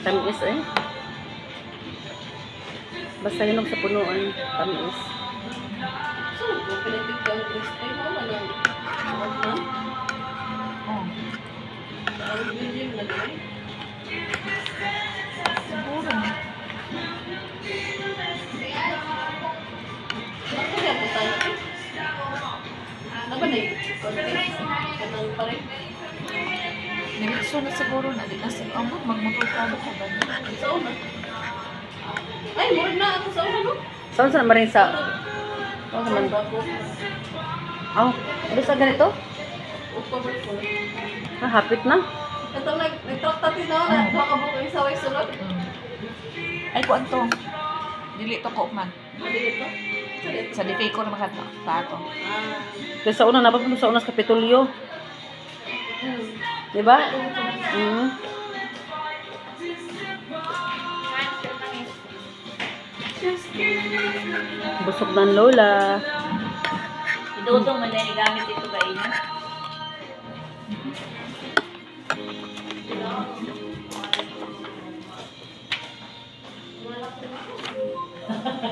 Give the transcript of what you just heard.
Tamis eh. Basta hinog sa punuan, tamis. So, pinitig kang Christy mo, manang na? Oh. Ang gym na din. Siguro. Ako na po tayo. Ano ba na yun? Kanang pare. Diretso na siguro na. Di na siguro. Ambot, magmotor ka ba ka ba? Sa una. Ay, murag na ako sa una, no? Saan sa naman rin sa... Oh, Sa naman. bako. Oh, basta ganito? October 4. Ah, hapit na. Ito, nag-truck tatin na ako na. Baka buko yung saway sulod. Ay, kuan to. Dili to ko man. Ano dito? Sa dito? Sa di ko na makata. Tato. Ah. Kasi sa una, napapun sa una sa Kapitolyo. Di ba? Busog ng lola. Idudong man na gamit ito ba inyo?